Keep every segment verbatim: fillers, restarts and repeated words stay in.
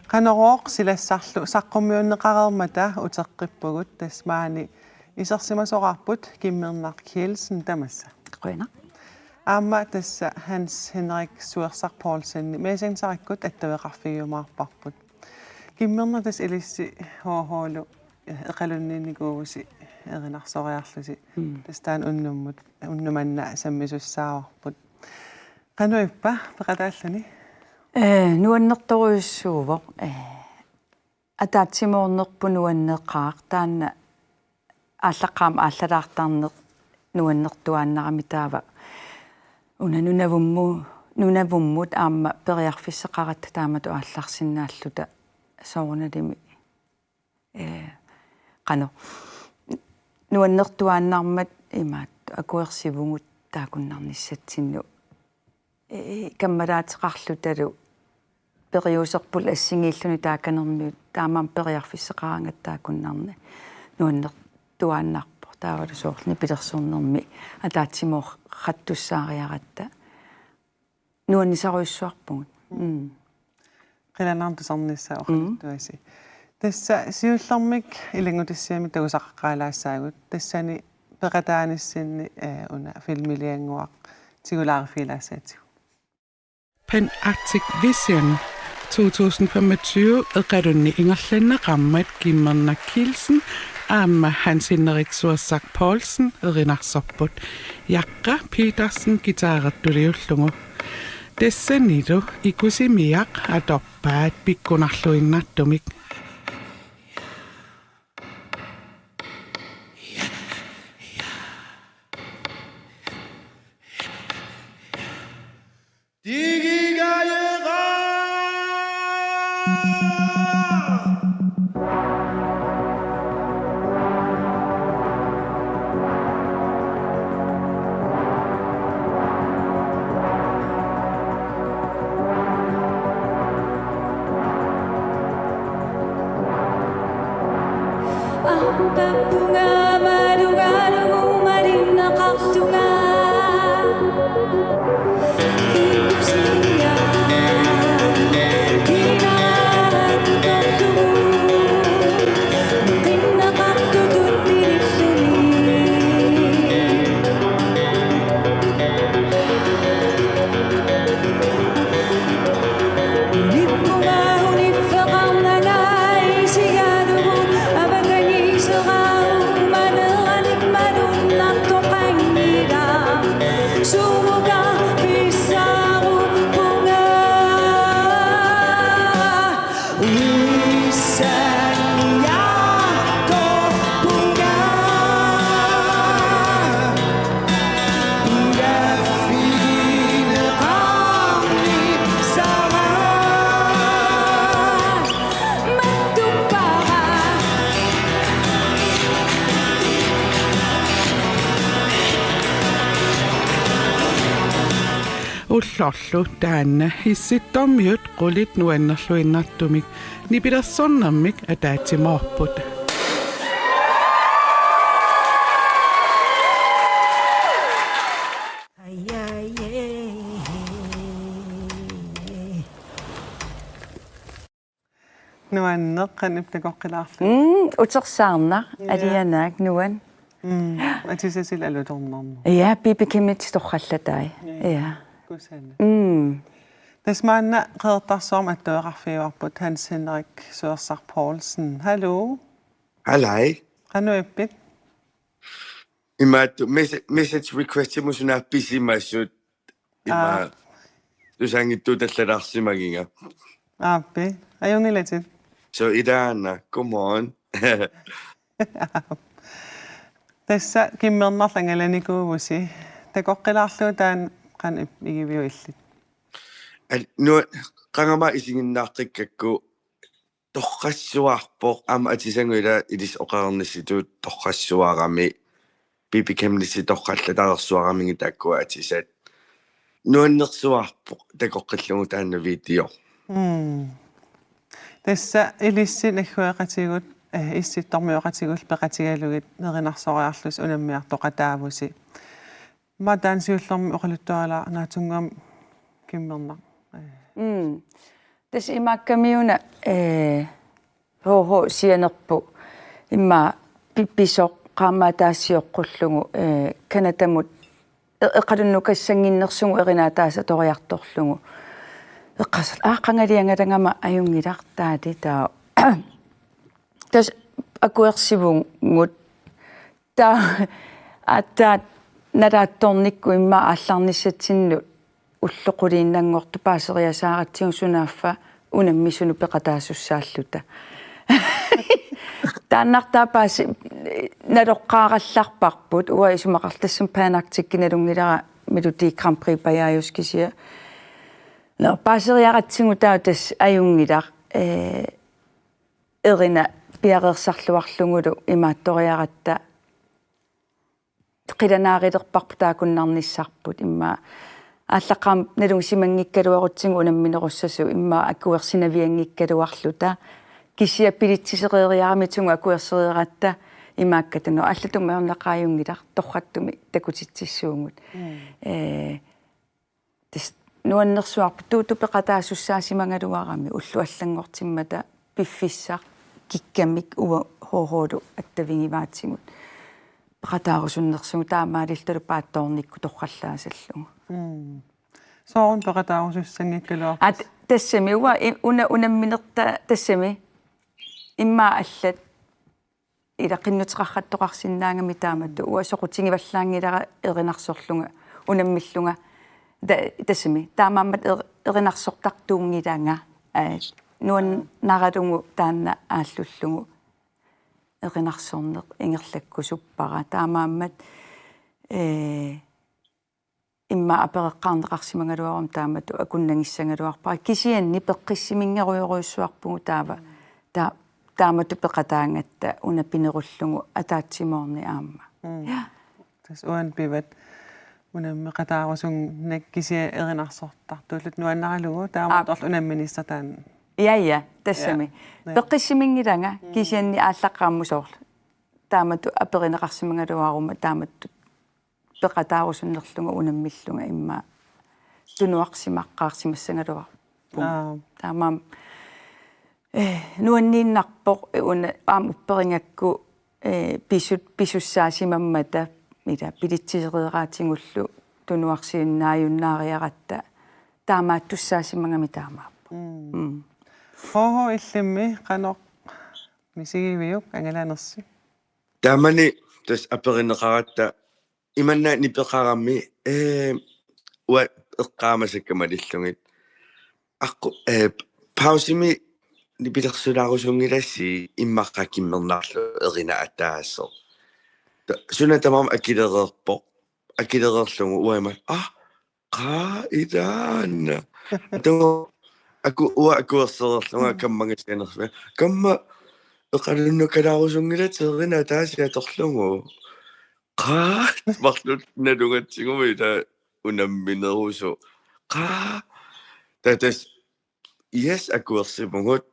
Qanorooq silassarlu saqqummiunneqareermata uteqqippugut, tassa maani isersimasoraarput Kimmernaq Kielsen tamassa. Qujanaq. Aamma tassa Hans Henrik Suersaq Poulsen Messengerikkut attaveqarfigiumaarparput. Kimmernaq tassa ilissi H H-lu eqalunniinnikuuvusi erinarsoriarlusi. Mm. Tassa taanna unnummut, unnuk manna sammisussaavarput. Qanoq ippa peqataalluni? Ee, nuannertorujussuuvoq. Ee, ataatsimoornerput nuanneqaaq, taanna aallaqqaammut aallalaartarneq nuannertuaannarami, taava una Nunavummu-, Nunavummut aamma periarfissaqaratta taamatut aallarsinnaalluta soorunalimi, ee, qanoq nuannertuaannarmat imaattoq akuersivugut taakkunnarnissatsinnut, ee, kammalaateqarlutalu periuserput assigiilluni taakanermiut taamaammat periarfissaqaraangatta taakkunnarni nuannertuaannarpoq, taavalu soorlu nipilersornermi ataatsimoorrattussaariaratta nuannisarujussuarpugut. Mm. Qilanaartoq tusarnissaa. Mm. Oqaluttuasi. Tassa siullermik ilanngutassiami tagusaqaqqaalaassaagut. Tassani peqataanissinni, ee, una filmiliannguaq tigulaariffigilaassaatigut. Pan Arctic Vision to tusind femogtyve eqalunni ingerlanneqarmat Kimmernaq Kielsen aamma Hans Henrik Suersaq Poulsen erinarsorput, Jaqqa Petersen guitarertuliullugu. Tassanilu ikusimiaq atorpaat pikkunarluinnartumik. Ullorlu taanna Hissittormiut qulit nuannerluinnartumik nipilersornermik ataatsimoorput. Nuanneq, qanoq ippa takoqqilaarlugu? Mm, utersaarnaq. Ja. Alianaak nuan. Mm, atisasil alutornarneq. Ja, B B Kemnitsi torrallatai. Ja. Ja. Kusanaq. Mm. Tassa maanna Qeqertarsuarmi attaveqarfigaarput Hans Henrik Suersaq Poulsen. Hallo. Halai. Qanoq ippit? Imaattoq mes-, message requestimut suna pisimasut. Ima. Aa. Tusaanngitsuutallalaarsimagiga. Aappi. Ajunngilatit. So ilaana, come on. Tassa Kimmernarlu angalanikuuvusi. Takoqqilaarlugu taanna qanoq ip-, igiviuk illit? Al-, nu-, qangami isiginnaaqqikkakkit torrassuarpoq, aamma atisagut ila ilissi oqarnissitut torrassuarami, B B Kemnitsi torrallatareersuaramigit taakkua atisat. nuannersuarpoq takoqqillugu taanna video. Mm. Tassa ilissi naggueqatigut, eh, issittormioqatigut peqatigalugit nerinarsoriarlusi unammiartoqataavusi. Mataan siullermi oqaluttualaarnaatunngam kimmernaq. Eh. Mm. Tassa imaakkamiuna, eh, H H sianerput immaqa pi-, pisoq qaammat ataaseq sioqqullugu, eh, Canadamut e-, eqalunnukassannginnersugut erinat ataaseq atoriartorlugu. Eqqarsarlunga, aa, qangaliangalagama ajunngilaq taati taava. Tassa akuersivugut taava aatsaat nalaatsornikkut immaqa aallarnissatsinnut ullut quliinnanngortut paaseriasaaratsigu sunaaffa unammisunut peqataasussaalluta. Taannartaa paasi-, naloqqaarallarparput, uanga isumaqarluni Panarctic nalunngilara Melodi Grand Prix pajaajusoq kisianni. Nå, paaseriaratsigu taava tassa ajunngilaq, eh, erinat piareersarluarlugulu imaattoriaratta qilanaarilerparput taakkunnarnissarput immaqa aallaqqaammut nalunngisimmanngikkaluarutsigu unamminerussasut immaqa akuersinavianngikkaluarluta kisianni bilitsisereeriaramitigut akuersereeratta imaakkatta, nå, allatut ajornaqaaq, ajunngilaq, torrattumik takutitsissuugut. Mm. Eh, tassa nuannersuarput tuutut peqataasussaassimagaluarami ullut allanngortimmata piffissaq kikkamik uanga H H-lu attavigivaatigut peqataarusunnersugut taamaalillutalu paatsoornikkut torrallaasallugu. Mm. Soorunami peqataarusussanngikkaluarpusi? Aa, t-, tassami uanga i-, una-, unamminertaa tassami immaqa allat ila qinnuteqartoqarsinnaagami taamatut. Uanga soqutigivallaanngilara erinarsorlunga, unammillunga. Ta-, tassami. Taamaammat er-, erinarsortartuunngilanga. Aa, nuannaralugu taanna aallullugu erinarsorneq ingerlakkusuppara. Taamaammat, eh, immaqa apereqqaarneqarsimagaluaruma taamatut akunnagissagaluarpara. Kisianni peqqissiminngerujorujussuarpugut taava. Ta-, taamatut peqataagatta unamminerullugu ataatsimoorneq aamma. Mm. Ja. Tassa uani pivat unammeqataarusunneq kisianni erinarsortartuulluta nuannaralugu taamaattorli unamminissaq taanna. Ja, ja, tassami. Ja. Peqqissiminngilara, mm, kisianni aallaqqaammut soorlu. Taamatut aperineqarsimagaluaruma taamatut peqataarusunnerlunga unammillunga immaqa tunuarsimaqqaarsimassagaluarpunga. Aa. Taamaammat, eh, nuanniinnarpoq, eh, una aamma upperigakku, eh, pisut-, pisussaassimammata ila bilitsisereeraatigullu tunuarsiinnaajunnaariaratta taamaattussaasimagami taamaappoq. Mm. Mm. H H illimmi qanoq misigiviuk angalanersi? Taamani tassa aperineqaratta imanna nipeqarami, eh, uanga eqqaamasakka malillugit. Aqqu-, eh, pausimi nipilersulaarusunngilassi immaqa kimmernarlu erinat ataaseq. Ta-, suna tamarmi akilereerpoq. Akilereerlugu uanga ima, ah, qaa ilaanna. Taava aku-, uanga akuersereerlunga, mm, kammangasianerlunga. Kamma eqalunnukalaarusunngilatit erinat ataaseq atorlugu. Qaa, marluk nalugatsigu ila unamminerusoq. Qaa. Taava tassa, yes, akuersivugut.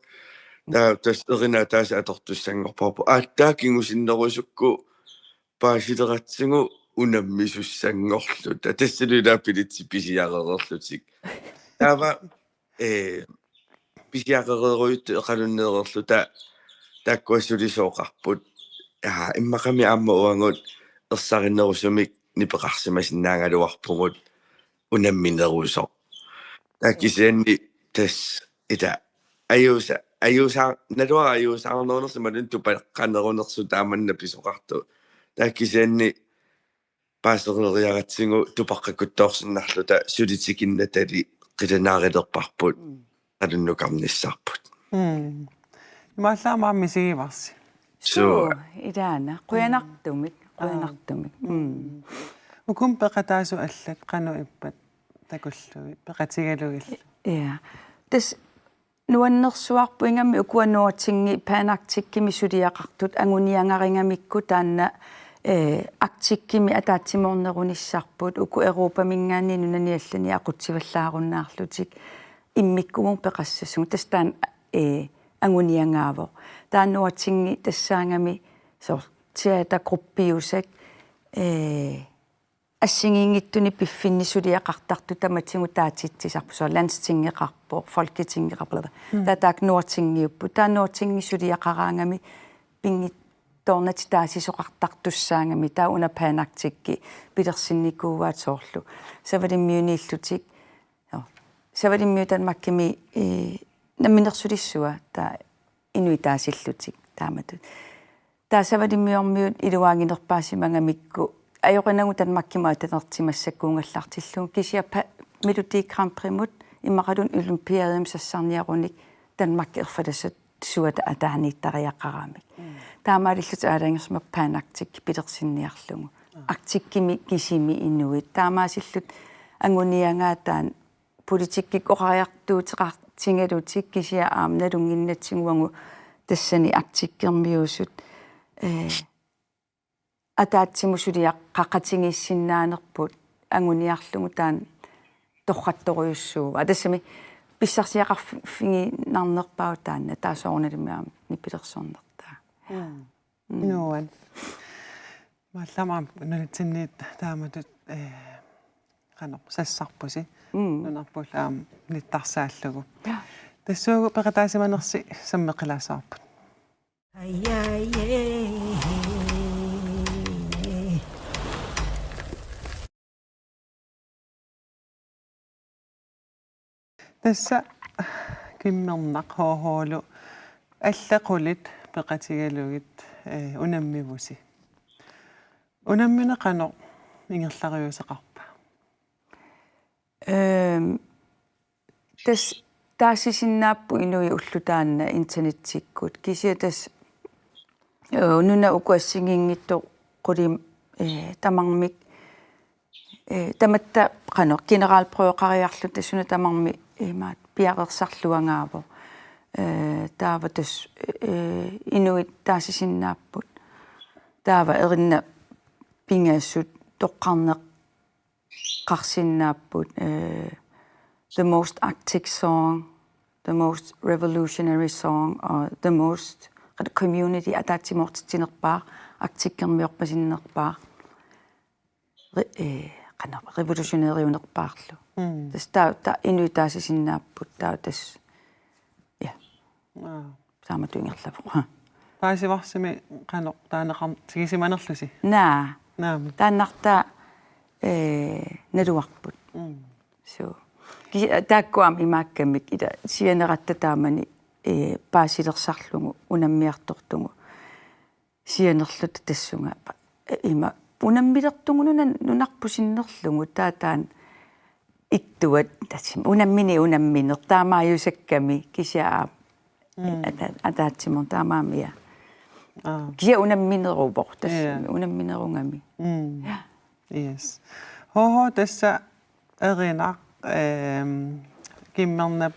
Taava tassa erinat ataaseq atortussanngorparput. Aatsaat kingusinnerusukku paasileratsigu unammisussanngorluta. Tassalu ila bilitsit pisiarereerlutik. Taava, eh, pisiarereerujuttut eqalunneereerluta taakkua sulisooqarput. Aa, immaqami aamma uagut ersarinnerusumik nipeqarsimasinnaagaluarpugut unamminerusoq. Taava kisianni tassa ila ajuusa-, ajuusa-, naluara ajuusaarnerunersoq imaluunniit tupaqqanerunersoq taamanna pisoqartoq. Taava kisianni paasereeriaratsigu tupaqqakuttoorsinnarluta suli tikinnatali qilanaarilerparput. Mm. Eqalunnukarnissarput. Mm. Imaallaat aamma misigivarsi. Suu. Suu, ilaana. Qujanartumik, aa, qujanartumik. Mm. Uku peqataasut allat qanoq ippat takullugit, peqatigalugillu? Ja. Tassa nuannersuarput ingammik ukua Nordic-imi Panarctic-imi suliaqartut anguniagarigamikku taanna eh, Arktikkimi ataatsimoornerunissarput, uku Europaminngaanniit nunani allani aqutsivallaarunnaarlutik, immikkuummat peqassassagut. Tassa taanna, eh, anguniagaavoq. Taava Nordic-i tassaagami soorlu teatergruppiusat, eh, assigiinngitsunik piffinnik suliaqartartut tamatigut taatitsisarput, soorlu Landstingeqarpoq, Folketingeqarpoq. Mm. Taava taakku Nordic-iupput. Taava Nordic-i suliaqaraangami pinngitsoornatik taasisoqartartussaagami, taava una Pan Arctic pilersinnikuuaat soorlu Savalimmiuniillutik. Joo. Savalimmiut Danmarkimi, eh, namminersulissua taava inuit taasillutik taamatut. Taava Savalimmiormiut iluaaginerpaasimagamikku ajoqinagu Danmarkimut atanertik massakkuugallartillugu, kisianni pa-, Melodi Grand Priximut imaluunniit olympiademut sassarniarunik Danmark erfalassat suata ataaniittariaqaramik. Mm. Taamaalillutik aalajangersimapput Pan Arctic pilersinniarlugu. Mm. Arcticimi kisimi inuit. Taamaasillutik anguniagaat taanna politikkikkut oqariartuuteqartigalutik, kisianni aamma nalunnginnatsigu uagut tassani Arcticermiusut, eh, ataatsimut suliaqaqatigiissinnaanerput anguniarlugu taanna torrattorujussuuvoq. Aa, tassami pissarsiaqarfigiinnarnerpaavoq taanna, taava soorunalimi aamma nipilersornertaa. Mm. Mm. Nuann. Maallama nunatsinniit taamatut, eh, qanoq sassarpusi. Mm. Nunarpullu aamma nittarsaallugu. Ja. Tassuugu peqataasimanersi sammeqqilaassavarput. Tassa Kimmernaq H H-lu allat qulit peqatigalugit, eh, unammivusi. Unammineq qanoq ingerlariuseqarpa? Ehm, tassa taasisinnaapput inuit ulloq taanna internettikkut. Kisianni tassa, eh, nunap uku assigiinngitsut qulit, eh, tamarmik, eh, tamatta qanoq generalprøveqariarluta suna tamarmi imaattoq piareersarluagaavoq. Eh, taava tassa, eh, inuit taasisinnaapput. Taava erinnat pingasut toqqarneq- qarsinnaapput, eh, the most Arctic song, the most revolutionary song, og the most community ataatsimoortitsinerpaaq, Arcticermiorpasinnerpaaq, re-, eh, qanoq, revolutioneriunerpaarlu. Mm. Tassa taava, taava inuit taasisinnaapput, taava tassa, ja. Wow. Taamatut ingerlavoq. Paasivarsimi qanoq taaneqartigisimanerlusi? Naa. Naamik. Taannartaa, eh, naluarput. Mm. So. Ki-, taakku aamma imaakkamik ila sianeratta taamani, eh, paasilersarlugu unammiartortugu. Sianerluta tassunga, eh, ima unammilertugu nuna-, nunarput sinnerlugu taava taanna ittuat tassami unammineq unammineq taamaajusakkami kisianni aap-, mm, ata-, ataatsimoorneq taamaammat. Aa. Kisianni unammineruvoq, tassa. Ja. Unamminerugami. Mm. Ja. Yes. H H, tassa Erinaq, ehm, Kimmernap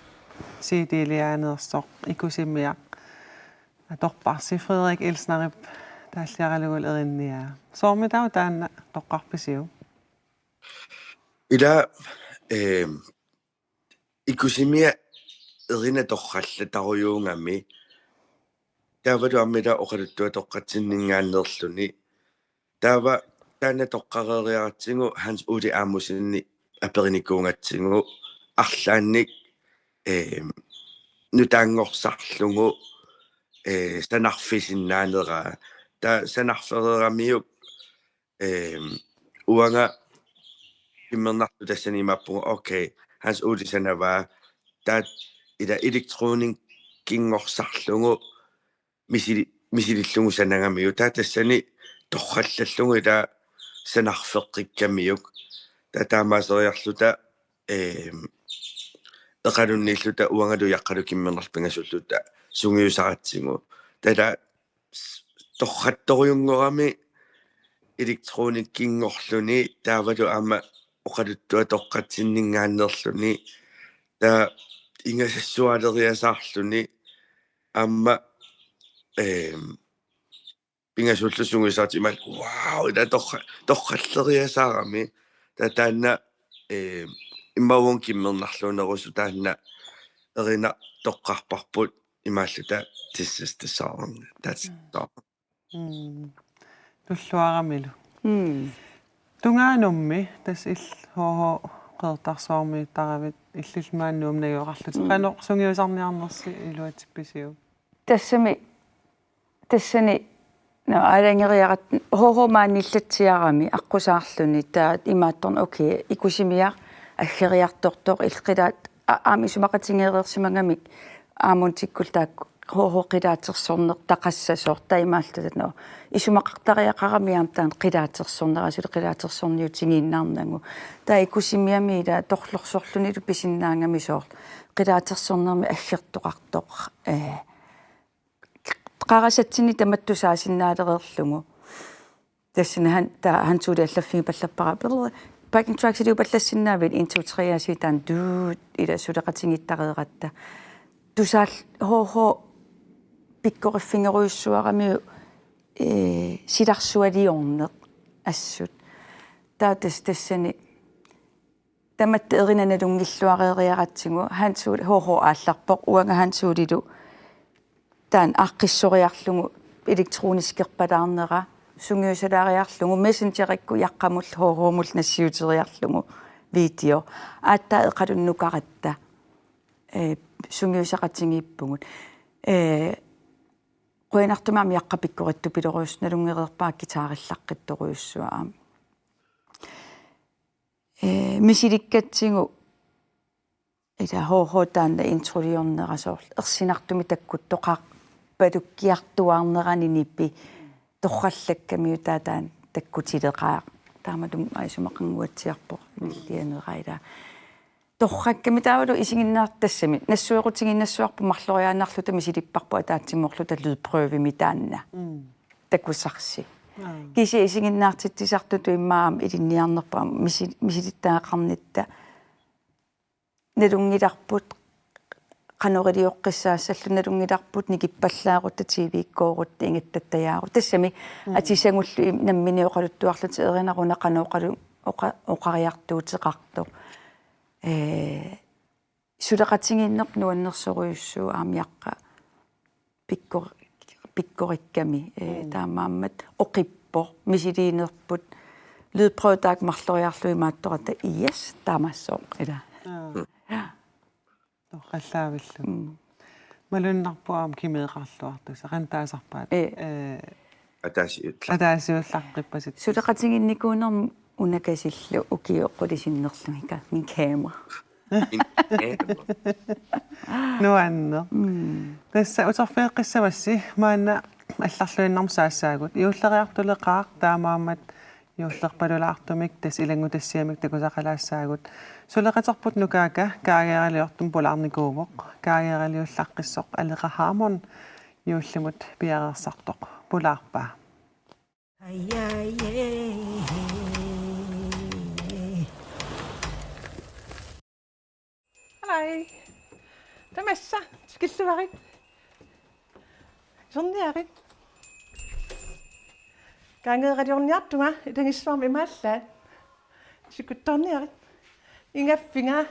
C D-liaaneersoq Ikusimiaq atorparsi, Frederik Elsnerip taalliaralugulu erinniaa. Soormitaava taanna toqqarpisiuk? Ila, ehm, Ikusimiaq erinaq torrallatarujuugami. Taavalu aamma ila oqaluttuatoqqatsinninngaanneerluni. Taava taanna toqqareeriaratsigu Hans Ole Amundsenip aperinikuugatsigu arlaannik, ehm, nutaanngorsarlugu, eh, sanarfisinnaanera. Taava sanarfereeramiuk, ehm, uanga Kimmernartoq tassani imaappunga, okay, Hans Ole sanavaa, taava ila elektronikkinngorsaarlugu misili-, misilillugu sanagamiuk. Taava tassani torrallallugu ila sanarfeqqikkamiuk. Taava taamaaseriarluta, ehm, eqalunniilluta uangalu Jaqqalu Kimmernarlu pingasulluta sungiusaratsigu. Taava s-, torrattorujunngorami elektronikkinngorluni taavalu aamma oqaluttuatoqqatsinninngaanneerluni. Taava ingasassualeriasaarluni aamma, ehm, pingasullu sungiusartut imaal, wow, ila torra-, torralleriasaarami. Taava taanna, eh, imaavunga kimmernarluunerusoq taanna erinaq toqqarparput imaalluta tissastassaarami. That's Mm. all. Mm. Tulluaramilu. Mm. Tungaanummi tassa il-, H H Qeqertarsuarmiuttaravit illillu maani Nuummi najugaqarlutit. Mm. Qanoq sungiusarniarnersi iluatsippisiuk? Tassami, tassani, no, aalajangeriaratta H H maaniillatsiarami aqqusaarluni taava imaattorn, okay, Ikusimiaq aggeriartortoq ilqilaat a-, aamma isumaqatigeereersimagamik aamma tikkullu taakku H H qilaatersorneq taqassasoq taamaalluta, no, isumaqartariaqarami aamma taanna qilaatersornera suli qilaatersorniutigiinnarnagu. Taava Ikusimiami ila torlorsorlunilu pisinnaagami soorlu qilaatersornermi aggertoqartoq. Eh, qarasatsinni tamatta tusaasinnaalereerlugu. Tassani han-, taava Hans Ole allaffigipallappara. Backing tracksiliupallassinnaavit en to tre aasiit taanna duut ila suleqatigiittareeratta. Tusaal-, H H pikkoriffigerujussuaramiuk, eh, silarsualiorneq assut. Taava tas-, tassani tamatta erinaq nalunngilluareeriaratsigu Hans Ole, H H aallarpoq, uanga Hans Olelu taanna aaqqissoriarlugu elektroniskerpalaarnera sungiusalaariarlugu Messengerikkut Jaqqamullu H H-mullu nassiuteriarlugu video. Aatsaat Eqalunnukkaratta, eh, sungiusaqatigiippugut. Eh, qujanartumik aamma Jaqqa pikkorittupilorujussua, nalunngereerpara guitarillaqqittorujussuaq aamma. Eh, misilikkatsigu ila H H taanna introliornera soorlu ersinartumik takkuttoqarpalukkiartuaarnerani nipi torrallakkamiuk taava taanna takkutileqaaq. Taamatut isumaqannguatsiarpoq nillianera ila. Torrakkami taavalu isiginnaartut tassami nassuerutigiinnassavarput marloriaannarluta misilipparput ataatsimoorluta lydprøvemi taanna. Mm. Takusarsi. Aa. Kisianni isiginnaartitsisartutut immaqa aamma ilinniarnerput aamma misi-, misilittagaqarnitta nalunngilarput qanoq ilioqqissaassalluta, nalunngilarput nikippallaarutta, T V-kkoorutta, ingattattajaarutta. Tassami Mm. atisagullu im-, nammineq oqaluttuarlutik erinaruna qanoq oqalu-, oqa-, oqariartuuteqartoq. Eh, suleqatigiinnerput nuannersorujussuuvoq aamma Jaqqa pikkor-, pikkorikkami, eh, Mm. taamaammat oqippoq, misiliinerput, lydprøve taakku marloriarlugit imaattoq aatsaat, yes, taamaassooq, ila. Aa. Ja. Torrallaavillugu. Mm. Malunnarpoq aamma kimeeqarluartusi, qanoq taasarpaat. Eh. Eh, Ataasiulla-. Ataasiullaqqippasit. Suleqatigiinnikuunermi unakasillu ukiut qulit sinnerlugit min kamera. Min kamera. Nuanneq. Mm. Tassa uterfigeqqissavassi maanna allarluinnarmut saassaagut. Juulleriartuleqaaq taamaammat juullerpalulaartumik tassa ilanngutassiamik takusaqalaassaagut. Suleqaterput Nukaaka kaageeraliortumik pulaarnikuuvoq. Kaageeraliullaqqissoq Aleqa Hammond juullimut piareersartoq. Pulaarpa. Halai. Tamassa, tikilluarit. Iserniarit. Kaageeraliorniartunga, ilagissuarmi imaallaat. Isikuttoorniarit. Ingaffiga,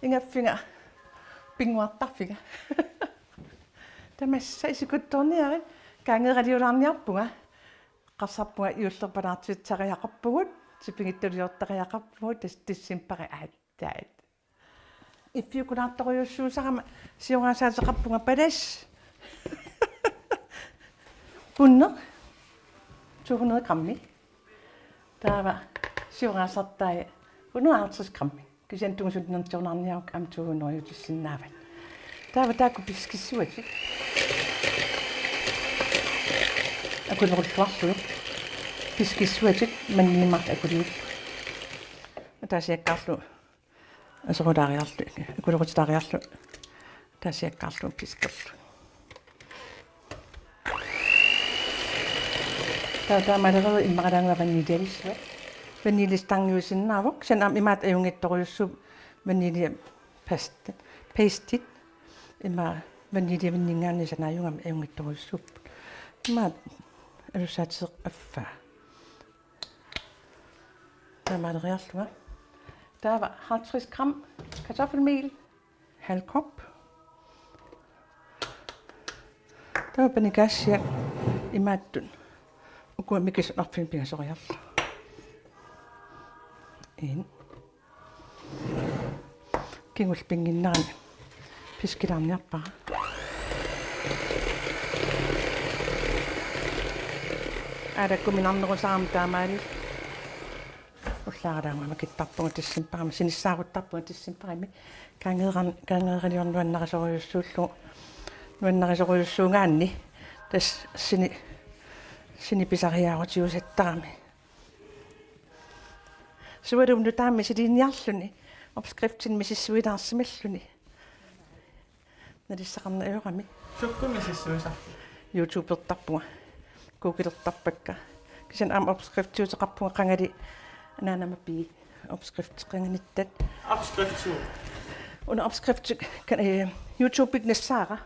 ingaffiga. Pinnguartarfiga. Tamassa isikuttoorniarit. Kaageeraliulaarniarpunga. Eqqarsarpunga juullerpalaartitsisariaqarpugut, tipigittuliortariaqarpugut, tassa decembari aatsaat. Iffiukulaartorujussuusarama sioraarsaateqarpunga palas. Punneq to hundrede grammi. Taava sioraasartai hundrede og halvtreds grammi. Kisianni tungusunnertiunaarniaruk aamma to hundrede-utissinnaavat. Taava taakku piskissuatik. Akulerulluarlugit. Piskissuatik manniimaat akuliit. Ataasiakkaarlu. Aserulaariarlu. Akulerutitaariarlu. Ataasiakkaarlu piskerlu. Taava taamaaleriarlugit immaqalaannguaq vaniljelissuat. Vaniljestangiusinnaavoq. Kisianni aamma imaattoq ajunngitsorujussuuvoq vanilje past-, pastit. Ima vaniljevinninngaanniit sanaajugami ajunngitsorujussuupput. Imaattoq Alussaateq affaa. Taamaaleriarlunga. Taava halvtreds gram kartoffelmel. Halv kop. Taava panikaasiaq imaattut. Ukua mikisunik arfineq-pingasoriarlugit. En. Kingulliit pinnginneranni piskilaarniarpara. Aalakkuminarnerusarami taamaali. Ullaaralaarama kittarpunga decembarimi, sinissaaruttarpunga decembarimi. Kaangeeran-, kaangeeraliorneq nuannarisorujussuullugu. Nuannarisorujussuugaanni. Tassa sini-, sinipisariaarutiusattarami. Sualummik nutaamik misiliiniarluni, opskriftinik misissuilaarsimalluni. Nalissaqarneq ajorami. Sukkut misissuisarpit? YouTubertarpunga. Googlertarpakka. Kisianni aamma opskriftiuteqarpunga qangali anaanama pii. Opskriftit qanganittat. Opskriftiut. Una opskrifti kan-, eh, YouTubemi nassaara.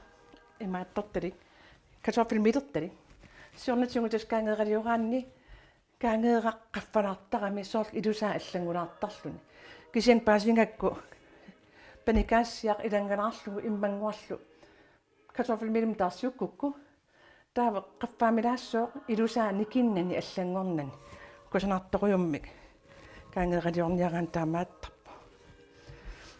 Imaattortalik. Kartoffelmelertalik. Siornatigut tassa kaangeeralioraanni. Kaangeeraq qaffalaartarami soorlu ilusaa allanngulaartarluni. Kisianni paasigakku panikaasiaq ilanngalaarlugu immannguarlu kartoffelmelimik taarsiukkukku. Taava qaffaamilaassaaq ilusaa nikinnani allanngornani. Kusanartorujummik kaangeeraliorniaraanni taamaattarpoq.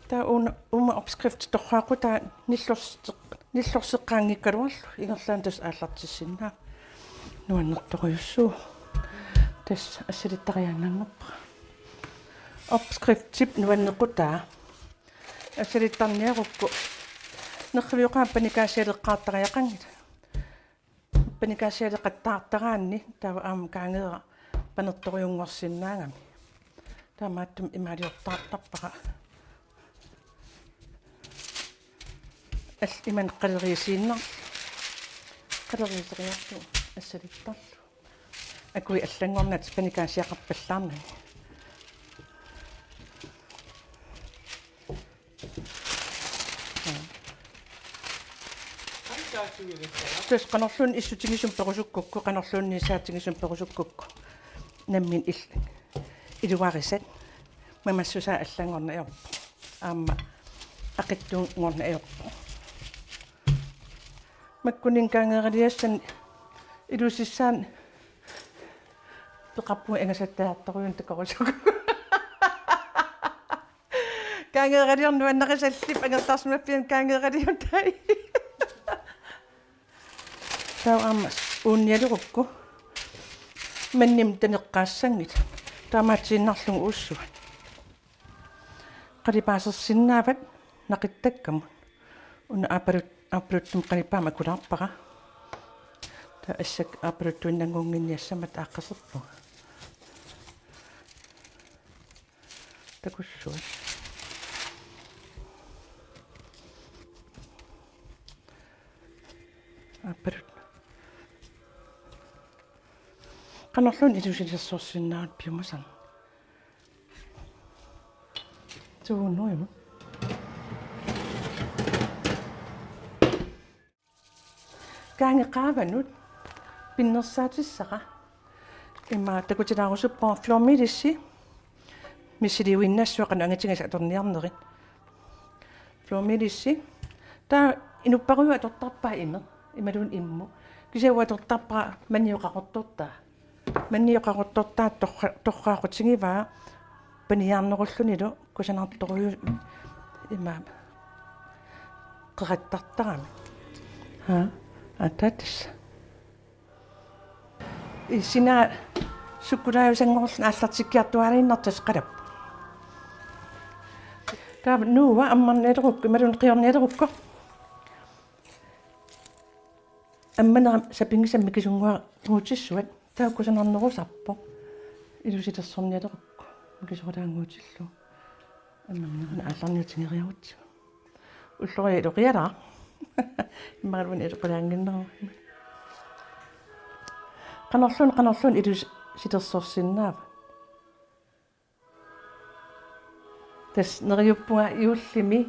Taava una, uuma opskrifti torraaqutaa nillorseq-, nillorseqqaanngikkaluarlugu ingerlaannaq tassa aallartissinnaavat. Nuannertorujussuuvoq. Tassa assalittariaannanngorpara. Opskriftip nuannequtaa. Assalittarniarukku nerrivioqaat panikaasialeqqaartariaqanngilaq. Panikaasialeqattaartaraanni taava aamma kaangeeraq panertorujunngorsinnaagami. Taamaattumik imaaliortaartarpara. Al-, imannak qaleriisiinnarlugu. Qaleriiseriarlugu assalittarlugu. Akui allanngornat panikaasiaqarpallaarnani. Tassa qanorluunniit issutigisumik perusukkukku, qanorluunniit saatigisumik perusukkukku. Nammineq il-, iluarisat mamassusaa allanngorneq ajorpoq. Aamma aqitsunngorneq ajorpoq. Makkuninnga kaangeeraliassani ilusinnaasaanni peqarpunga ingasattajaartorujunik takorusukkukku. Kaangeeraliorneq nuannarisallip angerlarsimaffiani kaangeeraliortai. Taava aamma uunnialerukku. Mannimut taneqqaassanngilaq. Taamaatiinnarlugu uussuat. Qalipaasersinnaavat naqittakkamut. Una aappaluttumik qalipaamik akulaarpara. Taava assakka aappaluttuinnanngunnginniassammat aaqqisarpunga. Takussuat. Aappalut. Qanorluunniit ilusilersorsinnaavat piumasarneq. Suunuimu. Kaangeqaavanut pinnersaatissara. Ima takutilaarusuppara flormelissi. Missiliuinnassuaq qanoq angitigisoq atorniarnerit. Flormelissi. Taava inuppassuit atortarpaat imeq. Imaluunniit immut. Kisianni uanga atortarpara manioqaqortortaa. Manioqaqortortaa torra-, torraaqutigivaa paniarnerullunilu kusanartorujuuvoq ima qerattartarami. Ha? Atatis. Isina sukkulaajusanngoorluni aallartikkiartuaaliinnartoq qalappoq. Taava nuua ammarnialerukku, imaluunniit qiornialerukku. Ammanera sapinngisamik mikisunnguarussavat. Taava kusanarnerusarpoq. Ilusilersornialerukku. Mikisoraannguutillugu. Ammanera aallarniutigeriarutsigu. Ulloriaq iluqialaaq. Immaqa uani iluqilaannginneruvoq. Qanorluunniit, qanorluunniit ilusilersorsinnaavat. Tassa neriuppunga juullimi,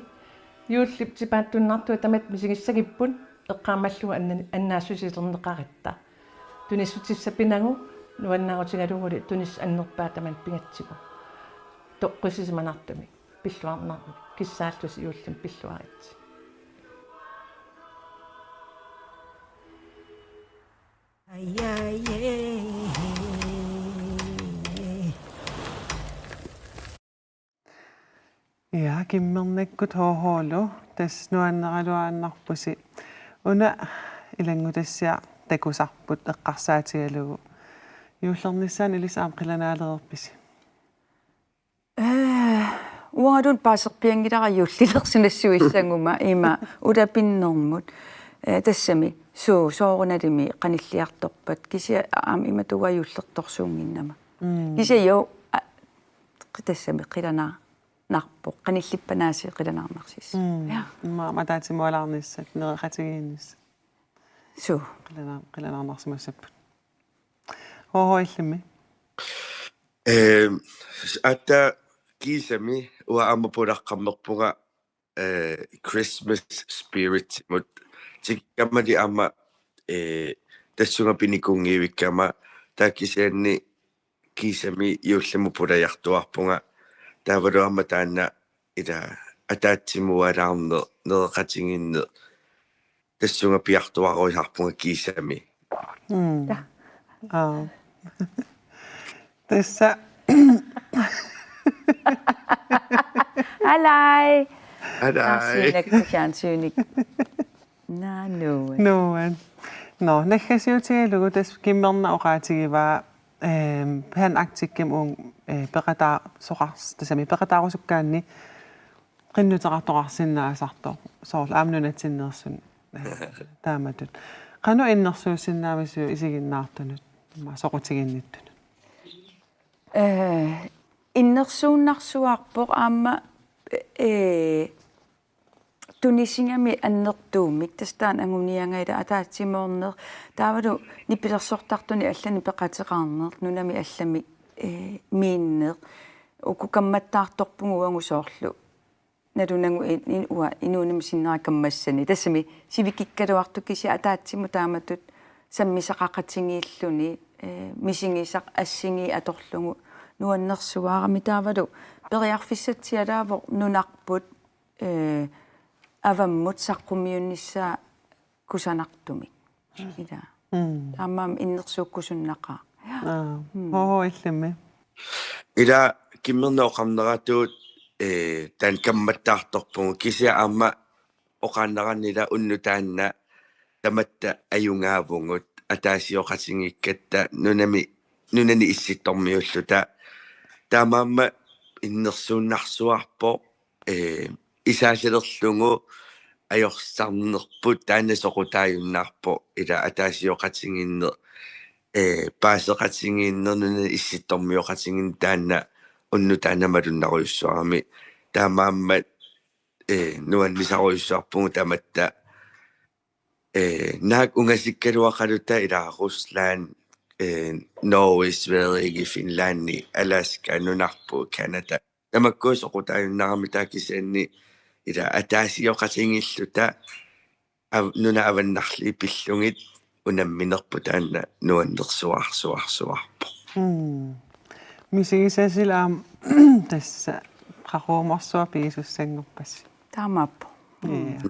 juullip tipaattunnartua tamatta misigissagipput eqqaamallugu anna-, annaassusilerneqaratta. Tunissutissat pinagu nuannaarutigalugulu tunissut annerpaat tamanna pingatsigu. Toqqissisimanartumik pilluarnarmik kissaallusi juullimi pilluaritsi. Ja, Kimmernakkut H H-lu, tassa nuanneraluaannarpusi. Una ilanngutassiaq takusarput eqqarsaatigalugu. Juullernissaanut ilissi aamma qilanaalereerpisi? Eh, uangaluunniit paaserpianngilara juullilersunassavissaguma ima ulapinnermut. Eh, tassami suu soorunalimi qanilliartorpat kisianni aamma imatut juullertorsuunnginnama. Mm. Kisianni jo, a, tassami qilana- narpoq, qanillippanaasi qilanaarnarsis. Mm. Ja. Immaqa ataatsimuualaarnissat, nereqatigiinnissat. Suu. Qilana-, qilanaarnarsimassapput. H H illimmi? Ehm, aatsaat kiisami uanga aamma pulaqqammerpunga, eh, Christmas spirit-imut. Tikikkamali aamma, eh, tassunga pinikunngivikkama taava kisianni kiisami juullimut pulajartuarpunga. Taavalu aamma taanna ila ataatsimuualaarneq, nereqatigiinneq. Tassunga piartuaruisarpunga kiisami. Mm. Ja. Aa. Tassa. Alai. Alai. Arsiinakku fjernsynik. Naa, nuan. Nuan. Nå, naggasiutigalugu tassa Kimmernaq oqaatigivaa, ehm, Pan Arcticimi uunga, eh, peqataa-, soqars-, tassami peqataarusukkaanni qinnuteqartoqarsinnaasartoq. Soorlu aamma nunatsinneersut, eh, taamatut. Qanoq innersuussinnaavisiuk isiginnaartunut, aamma soqutiginnittunut? Eh, innersuunnarsuarpoq aamma, eh, tunisigami annertuumik, tassa taanna anguniagara ila ataatsimoorneq, taavalu nipilersortartunik allanik peqateqarneq, nunami allami, eh, miinneq, uku kammattaartorpugut uagut soorlu, nalunagu in-, in-, uanga inuunimi sinnera kammassani, tassami sivikikkaluartut kisianni ataatsimut taamatut sammisaqaqatigiilluni, eh, misigisaq assigiit atorlugu nuannersuarami taavalu periarfissatsialaavoq nunarput eh, avammut saqqummiunnissaa kusanartumik. Ila. Mm. Taamaammat innersuukkusunnaqaaq. Aa, mm. H H illimmi? Ila Kimmernaq oqarneratut, eh, taanna kammattaartorpugut. Kisianni aamma oqaannarani ila unnuk taanna tamatta ajugaavugut ataasioqatigiikkatta nunami, nunani issittormiulluta. Taamaammat innersuunnarsuarpoq, eh, isaasalerlugu ajorsarnerput taanna soqutaajunnaarpoq ila ataasioqatigiinneq, eh, paaseqatigiinneq nunani issittormioqatigiinneq taanna unnuk taanna malunnarujussuarami. Taamaammat, eh, nuannisarujussuarpugut tamatta, eh, naak ungasikkaluaqaluta ila Rusland, eh, Norge, Sverige, Finlandi, Alaska, nunarput, Canada. Tamakku soqutaajunnaarami taava kisianni ila ataasioqatigiilluta av-, nunat avannarliit pillugit unamminerput taanna nuannersuarsuarsuarpoq. Mm. Misigisasili aamma tassa qaqugu morsuaq pigisussanngorpassi. Taamaappoq. Mm. Ja.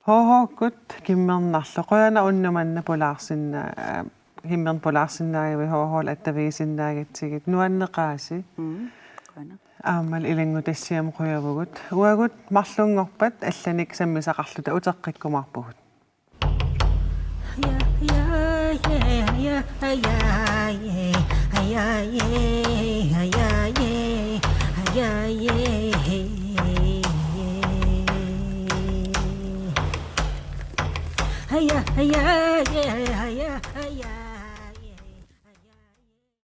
H H-kkut Kimmernarlu. Qujanaq unnuk manna pulaarsinna-, aa, Kimmernaq pulaarsinnaagavit H H-lu attavigisinnaagatsigit. Nuanneqaasi. Mm. Qujanaq. Aammalu ilanngutassiami qujavugut. Uagut marlunngorpat allanik sammisaqarluta uteqqikkumaarpugut.